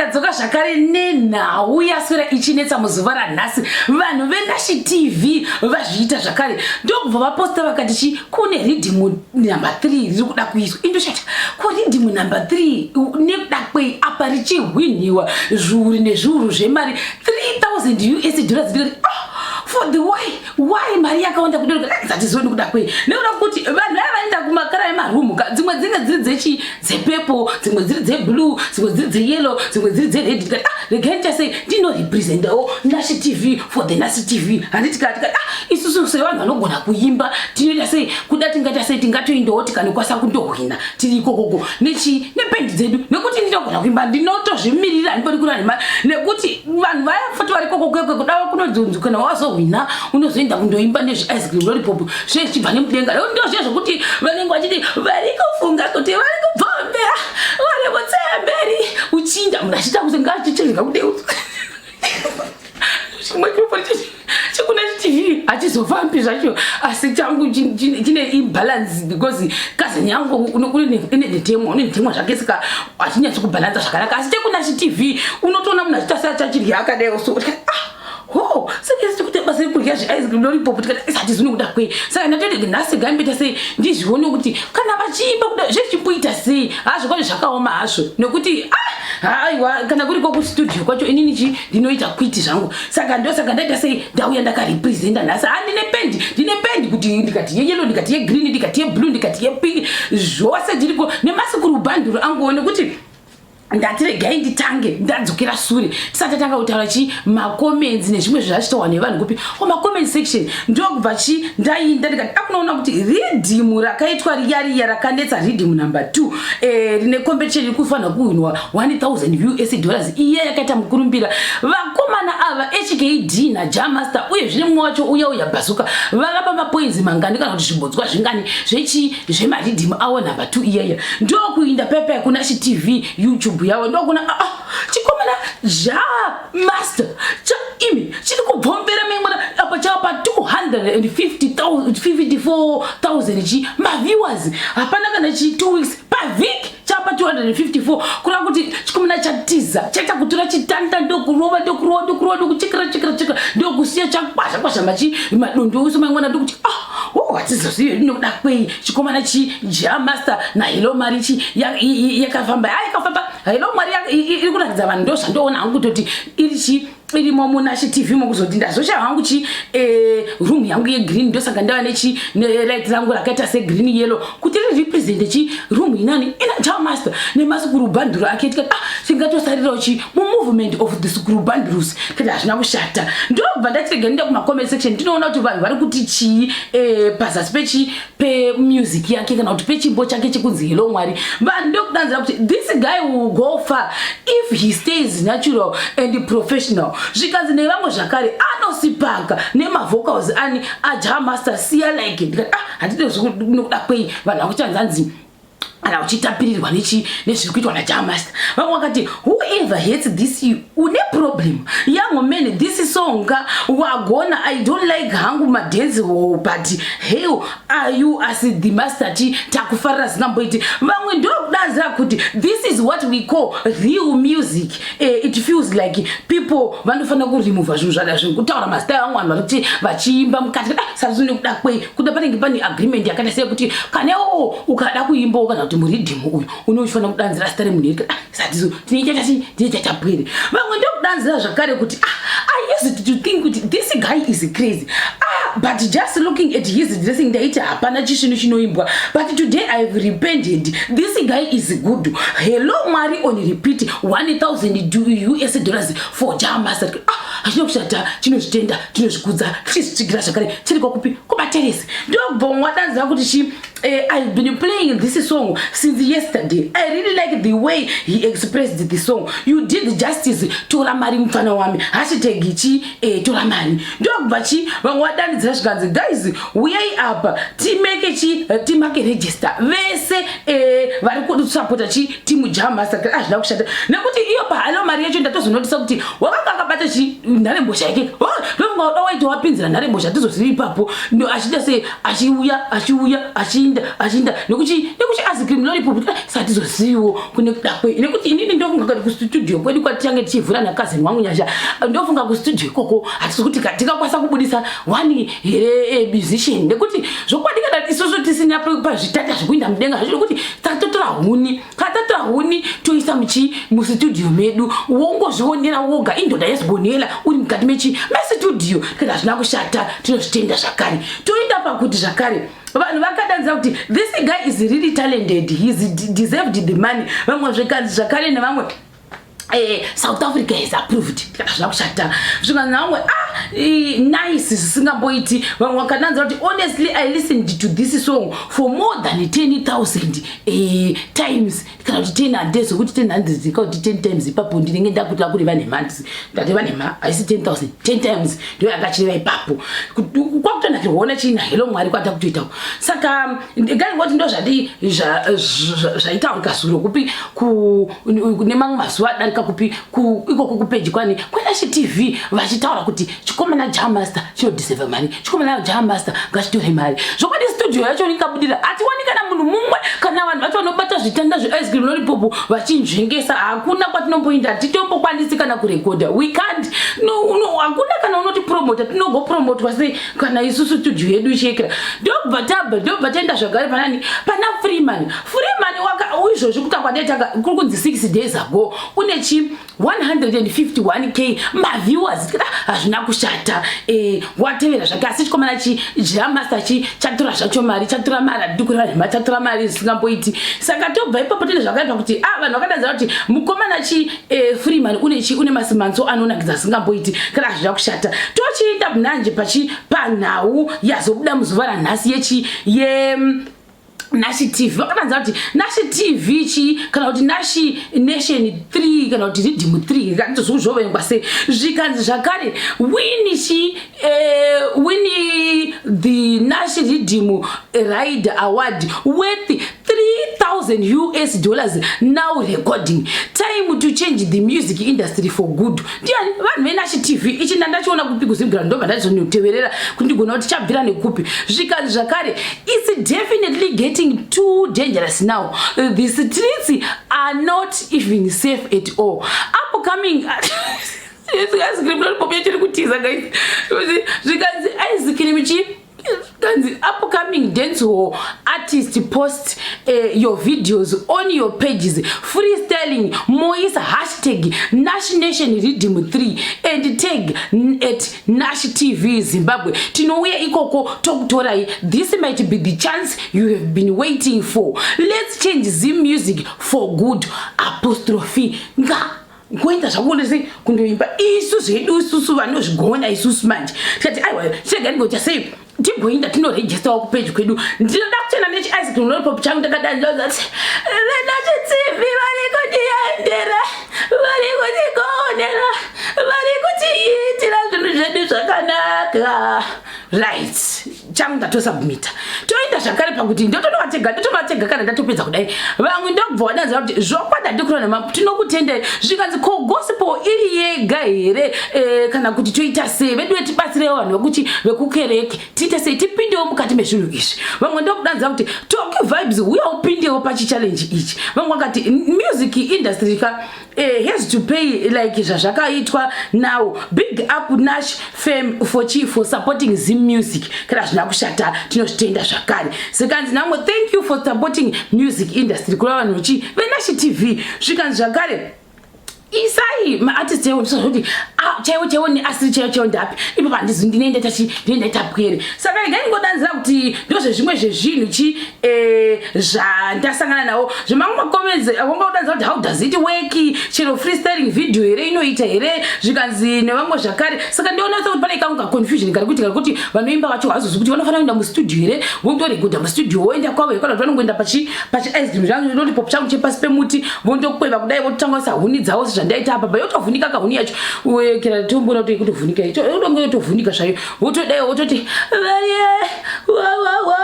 Ndadzoka zvakare nenhau yaswera ichinetsa muzuva ranhasi. Vanhu veNashi TV vazviita zvakare, ndokubva vaposta vakati chi kune riddim number 3 riri kuda kuiswa. Indoshata ko riddim number 3 nekuda kwei apa richihwinhiwa zviuru nezviuru zvemari 3000 US dollars. Ndikati, "Ah, for the why mari yakawanda kudaro?" Dzatiziwe nekuda kwei, nekuda kuti vanhu vaya vanoenda kumakara emarumu ka, dzimwe dzinge dziri dzechi dzepurple, dzimwe dziri dzeblue, dzimwe dziri dzeyellow, dzimwe dziri dzered. Ndikati, "Ah, regai ndichasei ndinorepresentawo Nashi TV for the Nashi TV." Handiti ka? Tikati, "Ah, isusu sevanhu vanogona kuimba tinoita sei kuda tingaita sei, tingatoendawo tikanokwanisa kundohwina tiri ikokoko nechi nependi dzedu, nekuti ndinogona kuimba, ndinotozvimirira, handibodi kura nema." Nekuti vanhu vaya futi vari kokokeke kuda kunodzunzu, kana wazohwina unozoenda kundoimba nezviice cream lollipop zvezvichibva nemudenga. Ndo zviya zvokuti vanenge vachiti vari kufunga kuti vari kubvombera vari mutsemberi, uchinda munhu achiita kuti ngachichezvika kudeudzwa chimwe chirofo chekuna TV hachizofambi zvacho, asi changu chine imbalance because kazini yangu ine nhetemwa, une nhetemwa zvake, saka hachinyatsi kubhalansa zvakanaka. Asi chekuna chiTV unotoona munhu achiita seachachirya akadaiwo, so ah, ho, saka isi tikuti basa rekudya zviice cream lollipop, tikati hatizoni kuda kwei. Saka ndatoti nhasi gaimboita sei ndizvione kuti kana vachiimba kuda zvezvimboita sei. Hazvo kwacho zvakaoma hazvo, nekuti ah, aiwa, kana kuriko kustudio kwacho inini chi ndinoita kwiti zvangu. Saka ndosaka ndaita sei, ndauya ndakarepresenta nhasi. Ha, ndine pendi, ndine pendi kuti ndikati yeyellow, ndikati yegreen, ndikati yeblue, ndikati yepink, zvose ndiriko nemasikuru bhanduru anguwo, nekuti ndati regai nditange ndadzokera sure tisati tatanga kutaura chi macomments nezvimwe zvazvitaurwa nevanhu kupi kumacomment section. Ndokubva chi ndainda ndikati akunoona kuti riddim rakaitwa riya riya rakanetsa, riddim number 2 rine competition iri kufanira kuwinwa 1000 US dollars, iye yakaita mukurumbira. Vakomana ava HKD naJah Master, uye zvine mumwe wacho uya uya Bazuka, vakapa mapoints mangani kana kuti zvimbodzwa zvingani zvechi zvemariddim avo number 2 iyaya? Ndokuinda pepe kuna chiTV YouTube yavo, ndokuna ah, ah, chikomana Jah Master cha imi chiri kubvombera memwana apa chapa 254,000 chi maviewers, hapana kana chi 2 weeks, pavhiki chapa 254, kureva kuti chikomana chatiza, chaita kutora chitanda, ndokurova, ndokurova, ndokurova, ndokuchekera chekera chekera, ndokusiya chakwasha kwasha machi madondo uso maimwana. Ndokuti, "Ah, oh, hatizozivi nokuda kwei chikomana chi Jah Master naHello Mari chi yakafamba." Ha, yakafamba Hello Mwari iri kuratidza vanhu, ndo zvandoona hangu kutoti iri chi irimo munashi TV mokuzoti ndazoshaya hangu chi room yangu yegreen. Ndosaka ndava nechi nelight rangu rakaita segreen yellow kuti rirepresente chi room inani ina Jah Master nemasukuru bhanduru ake. Tikati, "Ah, tingatosarirawo chi mumovement of the sukuru bhandurus." Kati hazvina kushata. Ndobva ndati rega ndinde kumacomment section, ndinoona kuti vanhu vari kuti chii pazasi pechi pemusic yake kana kuti pechimbo chake chekunzi Hello Mwari. Vanhu ndokudanzira kuti this guy will go far if he stays natural and professional. Zvikanzi nevamwe zvakare, anosipaka nemavocals ani aJah Master, siya like. Ndikati, "Ah, handidi nokuda kwei vanhu vakuchanzanzi kana uchitapirirwa nechi nezviri kuitwa naJah Master." Vamwe vakati, "Whoever hates this, you une problem, young man. This song wagona. I don't like hangu madance hall, but hell are you as the master ti takufarira zingamboiti." Vamwe ndokudanzira kuti this is what we call real music. It feels like people vanofanira kuremova zvinhu zvada zvinhu kutaura mazita evamwe vanhu varikuti vachiimba mukati. Ah, sazvino kuda kwei kuda panenge pane agreement yakaita sei kuti kanewo ukada kuimbawo kana kuti muriddim uyu unofanira kudanzira zita remunhu iri? Ah, satizo tinoita tinoita chapwere. Vamwe ndokudanzira zvakare kuti, "Ah, I used to think kuti this guy is crazy, ah, but just looking at his dressing ndaiti hapana chisvinu chinoimbwa, but today I've repented. This guy is good. Hello Mwari on repeat. 1000 US dollars for Jah Master." Ah, hachina kushata, tinozvitenda, tinozvikudza, tichizvitsigira zvakare. Tiri kwakupi? Kumateresi. Ndobva wadanzira kuti chi "I've been playing this song since yesterday. I really like the way he expressed the song. You did justice. Tora mari mufana wami." #chi tora mari. Ndokubva chi vamwe vadanidzira zvikanzi, "Guys, uyai apa timeke chi timake register vese vari kusapota chi team Jah Master." Hazvina kushata, nekuti iyo paHello Mari yacho ndatozonotisa kuti wakanga akabata chi nharembozha yake. Ndofunga uda waiti wapinzira nharembozha, tizozivi ipapo achida sei, achiuya, achiuya, achiinda, achiinda nekuti ice cream lollipop. Saka tizoziviwo kune kuda kwei, nekuti inini ndofunga kuti kustudio kwedu kwatichange tichivhura nakazini wangu Nyasha, ndofunga kustudio ikoko hatisi kuti tingakwanisa kubudisa one here musician, nekuti zvokwadi kana isusu tisina pazvitata zvekuinda mudenga zvacho, nekuti tatotora huni, kana tatora huni toisa muchi mustudio medu, wongozvionera woga indoda yezibonela uri mukati mechi mestudio. Kana hazvina kushata, tinozvitenda zvakare. Toenda pakuti zvakare vanhu vakadanzira kuti this guy is really talented, he's deserved the money. Vamwe zvekanzi zvakare nevamwe, South Africa is approved. Hazvina kushata. Zvikanzi navamwe, ah, nice zvisingamboiti. Vamwe vakadanzira kuti honestly, I listened to this song for more than 10,000 times, kana kuti 10 hundred, zvokuti 10 hundred ka kuti 10 times ipapo ndinenge ndakuti kureva nhema, ndareva nhema, haisi 10,000, 10 times ndo yakachireva ipapo. Kwakutonakirwaona chii nahelo Mwari kwata kutoitawo. Saka ngaringoti ndo zvadi zvaitaurika zuro kupi nemamwe mazuva adarika kupi ikoko kupeji kwani kweNash TV, vachitaura kuti chikomana Jah Master chinodeserva mari, chikomana Jah Master ngachitore mari. Zvokwadi studio yacho ingabudira, hatiwani kana munhu mumwe, kana vanhu vacho vanobata zvitanda zveice cream lollipop vachinzvengesa. Hakuna kwatinomboinda, hatitombokwanisi kana kurekodha. We can't, no, hakuna kana unoti promota, tinogopromotwa sei kana isusu studio yedu ichiekera? Ndobva tabva, ndobva taenda zvakare panani, pana Freeman. Freeman waka izvozvi kuta kwadaitanga kuri kunzi 6 days ago une chi 151K maviewers. Hazvina kushata, watevera zvake. Asi chikomana chi Jah Master chi chatora zvacho mari, chatora mari, hatidi kureva nhema, chatora mari zvisingamboiti. Saka tobva ipapo tine zvakaipa kuti ah, vanhu vakadanzira kuti mukomana chi Freeman une chi une masimanso anonakidza zvisingamboiti. Kana hazvina kushata, tochiita mnanje pachi panhau yazobuda muzuva ranhasi yechi ye Nash TV. Vakatanza kuti Nash TV chi kana kuti Nash Nation 3 kana kuti Riddim 3, katozozvovengwa sei. Zvikanzi zvakare win chi win the Nash Riddim Ride Award worth US$3000, now recording time to change the music industry for good. Ndiani? Vanhu veNash TV. Ichi ndandachiona kupi? KuZimgra. Ndobva ndachizonoteverera kuti ndigona kuti chabvira nekupi. Zvikanzi zvakare it's definitely getting too dangerous now, the streets are not even safe at all. Upcoming ice cream lollipop yachiri kutiza guys. Zvikanzi ice cream chi kanzi upcoming dancehall artist, post your videos on your pages freestyling, moisa #NashNationRiddim3 and tag @NashTVZimbabwe. Tinouya ikoko tokutorai. This might be the chance you have been waiting for. Let's change Zim music for good. Apostrophe nga kuenda zvakuona sei kundoimba isu zvedu isusu vanozvigona isusu manje. Tikati aiwa, chirega ndingoita sei, timboinda tinoregistawo kupeji kwedu. Ndinoda kutenda nechi ice cream lollipop changu. Ndakadandozati veNash TV vari kutiendera, vari kutigonera, vari kutiitira zvinhu zvedu zvakanaka. Right, changu ndatosubmita. Toenda zvakare pakuti ndotonovatega, ndotonovatega kana ndatopedza kudai. Vamwe ndokubva wadanzira kuti zvokwadi handikurana, tinokutendai. Zvikanzi ko gospel iri yega here, kana kuti toita sei? Vedu tibatsirewo vanhu vekuti vekukereke, tiite sei tipindewo mukati mezvinhu izvi? Vamwe ndokudanzira kuti Toki Vibes, uya upindewo pachichallenge ichi. Vamwe vakati music industry ka has to pay like zvazvakaitwa now. Big up Nash fam for chi for supporting Zim music. Kana zvina kushata, tinozvitenda zvakare. Zvikanzi namwe thank you for supporting music industry kuva vanhu chi veNash TV. Zvikanzi zvakare isai maartist ewo ndisazvoti chaiwo chaiwo neasiri chaiwo chaiwo ndapi ipapo, handizi ndinoenda tachi ndinoenda tapwere. Saka regai ndingodanzira kuti ndozvezvimwe zvezvinhu chi zvandasangana nawo. Zvemamwe macomments wanga udanzira kuti how does it work, chero freestyling video here inoita here? Zvikanzi nevamwe zvakare. Saka ndioona sekuti pane kamwe kaconfusion kari kuitika, kuti vanoimba vacho hazozi kuti vanofanira kuenda mustudio here, vondorekodha mustudio voenda kwavo here, kana kuti vanongoenda pachi pachi ice cream zvangu lollipop changu chepasi pemuti, vondokweva kudai, votanga kuisa huni dzavo sezvandaita apa pa, yotovhunika kahuni yacho kera tombona kuti kutovhunika yotovhunika zvayo, votodai vototi varie wa wa wa.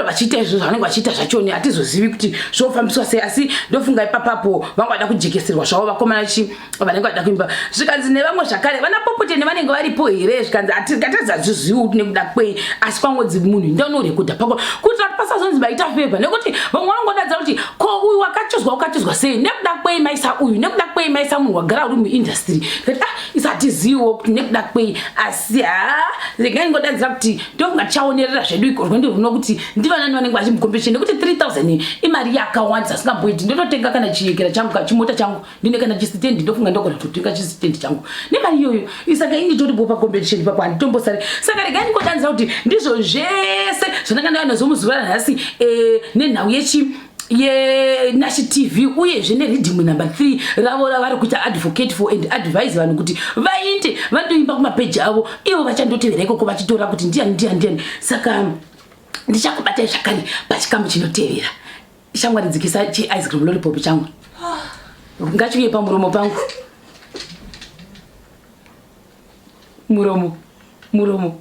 Vachiita izvo zvavanenge vachiita zvachoni, hatizozivi kuti zvofambiswa sei, asi ndofunga ipapapo vanga vada kujekeserwa zvavo vakomana chi vanenge vada kuimba. Zvikanzi nevamwe zvakare, vana Popotene vanenge varipo here? Zvikanzi hatizazvizivi kuti nekuda kwei, asi kwangodzi munhu inda unorekodha pako kuitira kuti pasazonzi maita fevha, nekuti vamwe vanongodadza kuti ko uyu wakachuzwa ukachuzwa sei, nekuda kwei maisa uyu, nekuda kwei maisa munhu wagara uri muindustry. Kati ah, isu hatiziviwo kuti nekuda kwei, asi ha regai ndingodadzira kuti ndofunga tichaonerera zvedu iko rwendo runo kuti ndivanani vanenge vachimukompetition, nekuti 3000 imari yakawandisa asingamboiti. Ndototenga kana chiyekera changu, kachimota changu ndine kana chisitendi, ndofunga ndogona kutotenga chisitendi changu nemari iyoyo. Saka ini nditoripo pacompetition ipapo, handitombosari. Saka regai ndingodanzira kuti ndizvo zvese zvandanga ndava nazvo muzuva ranhasi nenhau yechi yeNashi TV, uyezve neriddim number 3 ravo ravari kuita advocate for and advise vanhu kuti vainde vandoimba kumapeji avo, ivo vachandotevera ikoko vachitora kuti ndiani ndiani ndiani. Saka ndichakubatai zvakare pachikamu chinotevera. Shamwari, dzikisa chiice cream lollipop changu, ngachiuye pamuromo pangu, muromo muromo.